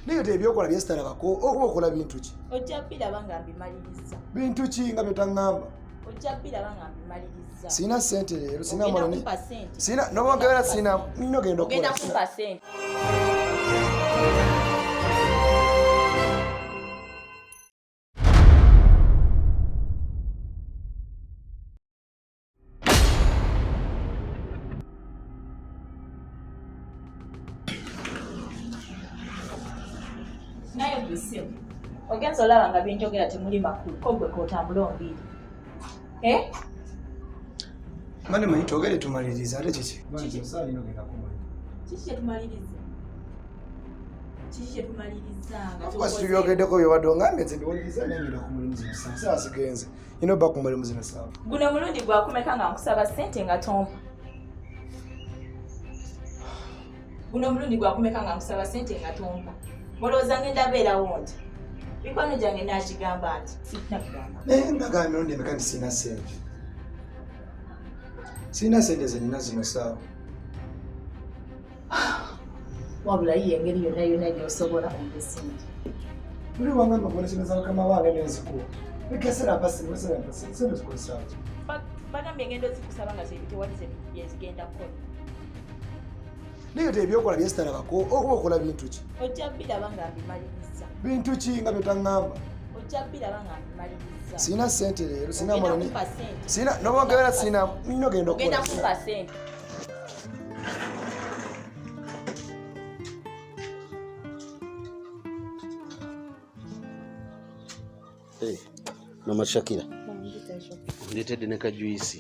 Naye te ebyokola byesitalabako okuba okola bintu ki? Ojja biraba nga mbimaliriza. Bintu ki nga byotaŋŋamba? Ojja biraba nga mbimaliriza. Sirina ssente leero, sirina Ogenda mwana kumpa ssente. Sirina n'obongera sirina nina ogenda Ogenda okukola. kumpa ssente. Naye gwe ogenza olaba nga byenjogera temuli makulu ko gwe kotambula onviiri. Eh? Mane manyi twogere tumalirize ate kiki? Kiki? Kiki kyetumaliriza? Kiki kyetumaliriza nga Of course tukoze? tubyogeddeko byobadde ongambye nze mbiwuliriza naye ngenda ku mulimu zino ssaawa. Ssaawa zigenze. Nina obba ku mulimu zino ssaawa. Guno mulundi gwakumeka nga nkusaba ssente nga tompa. Guno mulundi gwakumeka nga nkusaba ssente nga tompa. Olowooza ngenda beerawo nti mikwano gyange naakigamba nti sirina kugamba. Naye ngagamba emirundi emeka nti sirina ssente. Sirina ssente ze nina zino ssaawa. Wabula yiyo engeri yonna yonna gy'osobola ompe ssente. Tuli wangamba kubona sente za bakama bange n'enzikuwa. Bikaseera mpa ssente, bikaseera mpa ssente, ssente zikozesa ki? Bagambye engendo zikusaba nga tewali byezigenda kukola. Naye te ebyokola byesitalabako okuba okola bintu ki? Ojja biraba nga mbimaliriza. Bintu ki nga byotaŋŋamba? Ojja biraba nga mbimaliriza. Sirina ssente leero, sirina Ogenda mwana kumpa ssente. Sirina n'obongera sirina nina ogenda Ogenda okukola. kumpa ssente. Hey, Mama Shakira, ondeetedde ne kajuisi.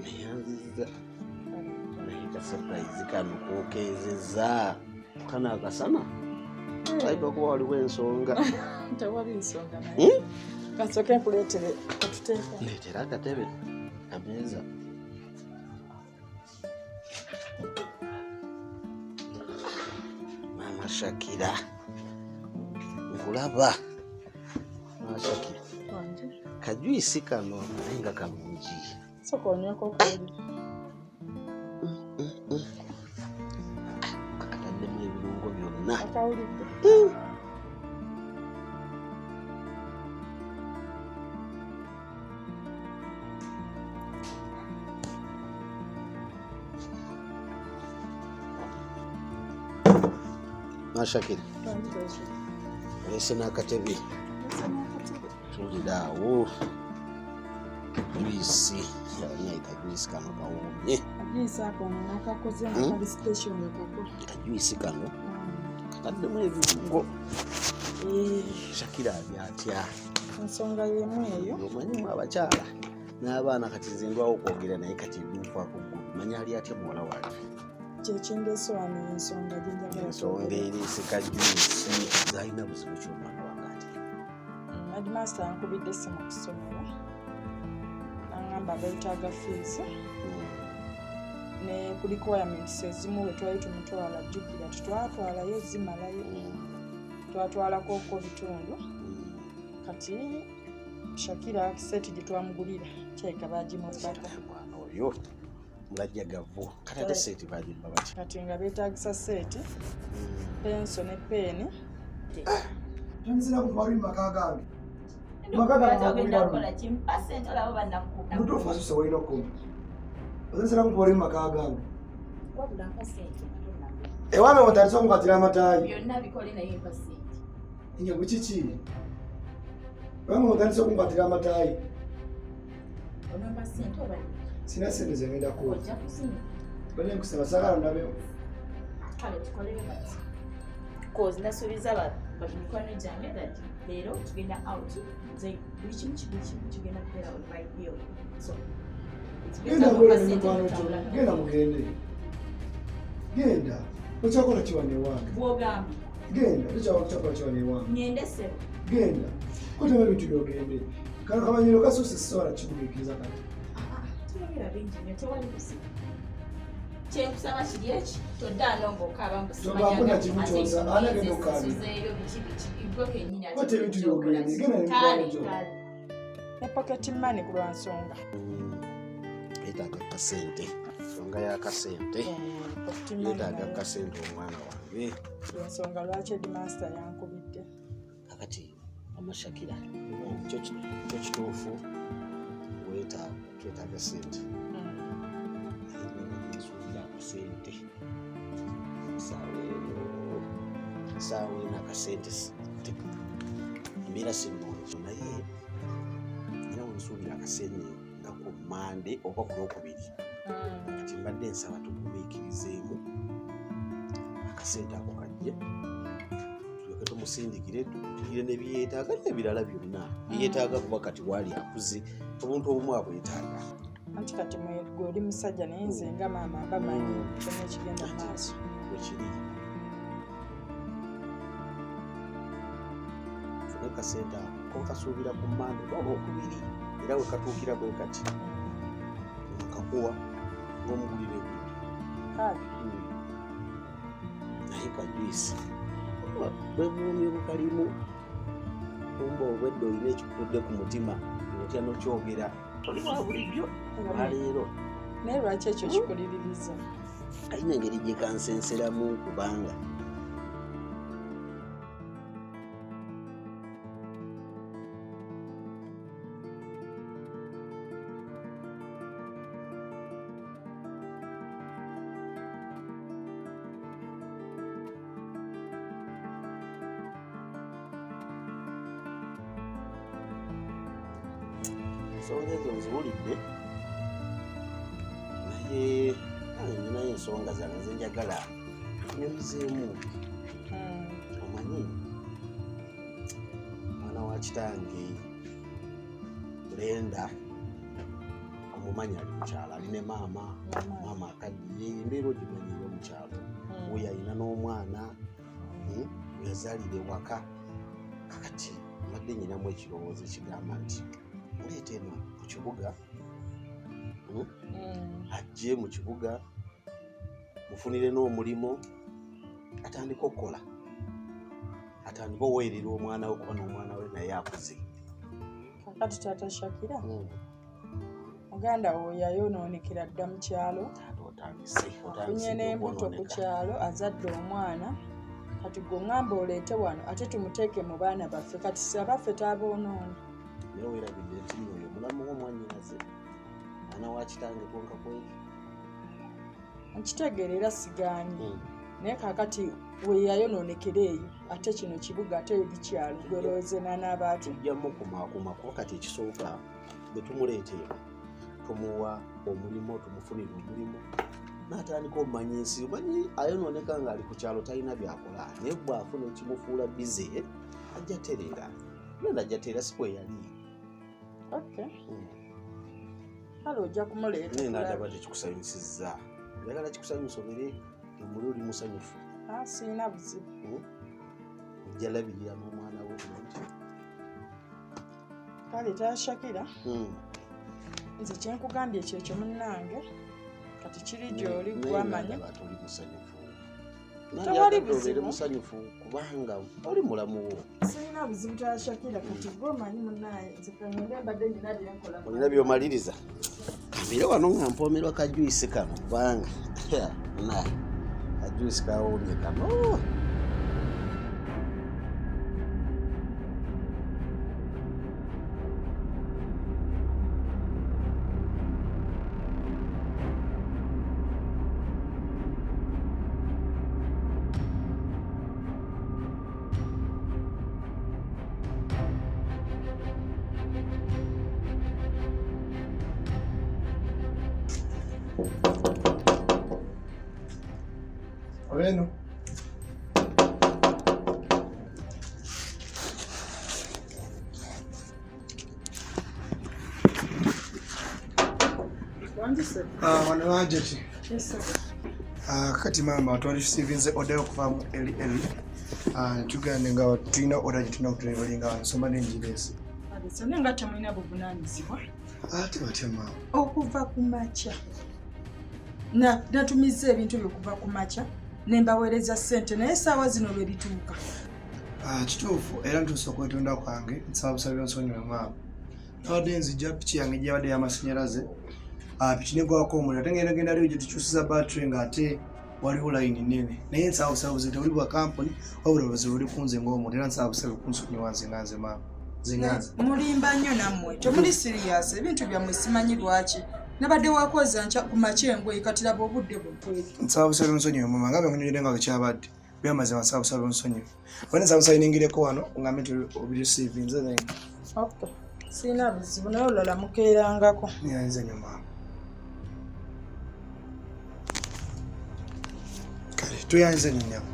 Neyanziza naye ka surprise kano kookeezezza kano akasana alina okuba waliwo ensonga. Tewali nsonga naye. Hmm? Kasooke nkuleetere otuteeka. Ndeetera akatebe kameeza. Mama Shakira, nkulaba. Mama Shakira, kajuisi kano naye nga kalungi. Sooka onyweko kuli. Kataddemu ebirungo byonna. Akawulidde. Mama Shakira, oleese n'akatebe. Tuulira awo. Juisi, naye kajuisi kano kawoomye. Kajuisi ako nakakoze nga Hmm? kali special nga kako. Kajuisi kano kataddemu ebirungo. Shakira ali atya? Ensonga y'emu eyo. Omanyimu abakyala n'abaana kati nze ndwawo okwogera naye kati binkwako ggulu. Manyi ali atya muwala wange? Kyekindeese wano ensonga gye njagala Ensonga kwogera. ereese kajuisi zalina buzibu ki omwana wange ati? Headmaster ankubidde essimu ku ssomero. N'angamba beetaaga fiizi ne ku requirements ezimu bwe twali tumutwala jjukira tetwatwalayo zimalayo. Twatwalako ko bitundu. Kati Shakira seeti gye twamugulira kirabika baagimubbako. Mwana oyo mulajja gavu kati ate seeti bagimba bati. Kati nga beetaagisa seeti, penso ne peeni. Tandisira kuva wali mu maka gange. Maka gange Ogenda bakubira kukola ki? Mpa ssente olaba bannakukuba. Mutuufu asuse olina okukoma. Otandisira kuva wali mu maka gange. Wabula mpa ssente. Ewange wotandise okunkatira amataayi. Byonna bikole naye mpa ssente. Enye bukiki? Ewange wotandise okunkatira amataayi. Onompa ssente oba nedda? Sirina ssente ze ngenda kuwa. Ojja kuzimpa. Bane nkusaba saagala ndabe. Kale tukolere bati. Cause nasuubiza mikwano gyange that leero tugenda out nze buli kimu kigenda kubeera on my bill. So it's better Genda mpa kwera ssente mikwano gyo. n'otambula. Genda mugende. Genda. Okyakola ki wano ewange? Bw'ogamba. Genda. Tokyakola ki wano ewange? Ngende ssebo. Genda. Kotema ebintu by'ogende. Kano kamanyiro kasusse sisobola kigumiikiriza kati. Toyogera bingi nnyo tewali buzibu. Kyenkusaba kiri eki toddaano ng'okaaba mbu Tobaako na kimu ky'onsa, ani agenda okukaabira? sisuzeeyo biki biki gwe kennyini ate Kwata ebintu kyokola by'ogende, ki? genda n'emikwano Kale, gyo. kale. Ne pocket money ku lwa nsonga. Yeetaaga kasente. Nsonga y'akasente. Yeetaaga akasente omwana wange. Ensonga lwaki headmaster yankubidde. Kakati amashakira kyo kituufu twetaaga sente. Nsuubira akasente. Essaawa eno akasente embeera si nnungi naye era wensuubira akasente nga ku Mmande oba ku Lwokubiri. Kati mbadde nsaba tugumiikirizeemu akasente ako kajje tulyoke tumusindikire tugire ne byeyeetaaga n'ebirala byonna byeyeetaaga kuba kati waali akuze obuntu obumu abwetaaga. Anti kati gwe oli musajja naye nze nga maama mba manyi kyonna ekigenda mu maaso. Bwe kiri. Fune kasente ako ko kasuubira ku Mmande oba Lwokubiri era we katuukira bwe kati nkakuwa ng'omugulira ebintu. Kale. Naye kajuisi bwe buwoomi obukalimu kumba obwedda olina ekikutudde ku mutima otya n'okyogera oli wa bulijjo olwaleero. Naye lwaki ekyo kikuliririza? Alina engeri gye kansenseramu kubanga ensonga ezo nziwulidde naye nange ninayo ensonga zange zenjagala nyumizeemu. Omanyi mwana wa kitange Brenda omumanyi ali mukyalo ali ne maama maama akaddiye embeera ogimanyi ey'omukyalo oyo alina n'omwana yazaalira ewaka. Kakati mbadde nyinamu ekirowoozo ekigamba nti muleeta eno mu kibuga, ajje mu kibuga mufunire n'omulimu atandike okukola atandike oweerera omwana we kuba n'omwana we naye akuze. Kakati taata Shakira, muganda wo yayonoonekera dda mu kyalo. Taata otandise afunye n'embuto ku kyalo azadde omwana. Kati gwe oŋŋamba oleete wano ate tumuteeke mu baana baffe kati si abaffe taaboonoona? Naye weerabidde nti nno oyo mulamu wo mwannyinaze mwana wa kitange twonka kweri. Nkitegeera era sigaanyi naye kaakati we yayonoonekera eyo ate kino kibuga ate eri kyalo gwe n'anaaba ati? Tujja mukumaakuma kuba kati ekisooka bwe tumuleeta eno tumuwa omulimu tumufunira omulimu n'atandika omumanya ensi. Omanyi ayonooneka ng'ali ku kyalo talina byakola naye bw'afuna ekimufuula busy ajja tereera Brenda ajja tereera si bwe yali. Okay. Kale ojja kumuleeta. Naye nga ndaba tekikusanyusizza njagala kikusanyusa obeere omuli oli musanyufu. Ah, sirina buzibu. Ojja labirira n'omwana we bulungi. Kale taata Shakira, nze kyenkugambye kyekyo munnange kati kiri gy'oli gwamanyi. Naye nga ndaba toli musanyufu. Tewali Nandyagadde obeere buzibu. musanyufu kubanga oli mulamu wo. Sirina buzibu taata Shakira kati gwe omanyi munnange nze kangende mbadde nina byenkola. Olina byomaliriza kambeere wano nga mpoomerwa kajuisi kano kubanga na kajuisi kawoomye kano. Oleno. Wandise. Wano wanje ki? Yes, sir. Kati maama twali tusiivinze order okuva mu LL. Tugambye nga tulina order gye tulina okudeliveringa wano nsomba n'engireesi. Alisa naye nga temulina buvunaanyizibwa. Ate batya maama? Okuva ku makya natumizza ebintu byo okuva ku makya ne mbaweereza ssente naye essaawa zino lwe bituuka. Kituufu era ntuuse okwetonda kwange nsaba busabira nsonyiwe maama. Nabadde nzijja piki yange gyabadde y'amasannyalaze Piki negwako omuliro, ate ngenda genda liyo gye tukyusiza battery nga ate waliwo layini nnene, naye nsaba busabe buzibu tebuli bwa kampuni, wabula obuzibu buli kunze ng'omuntu, era nsaba busabe kunsonyiwa nze nga nze maama, nze nga nze. Mulimba nnyo nammwe, temuli siriyasi, ebintu byammwe simanyi lwaki. Nabadde wakwoza nkya ku makya engoye, kati laba obudde buno. Nsaba busabe nsonyiwe mama, nga bwenkunyonyodde nga bwekyabadde byamazima, nsaba busabe nsonyiwe. Bane nsaba busabe ningireko wano ngambe nti obirisiivinze then. Okay. Sirina buzibu, naye olulala mukeerangako. Nyanze nnyo maama. Kale tuyanze nnyo nnyabo.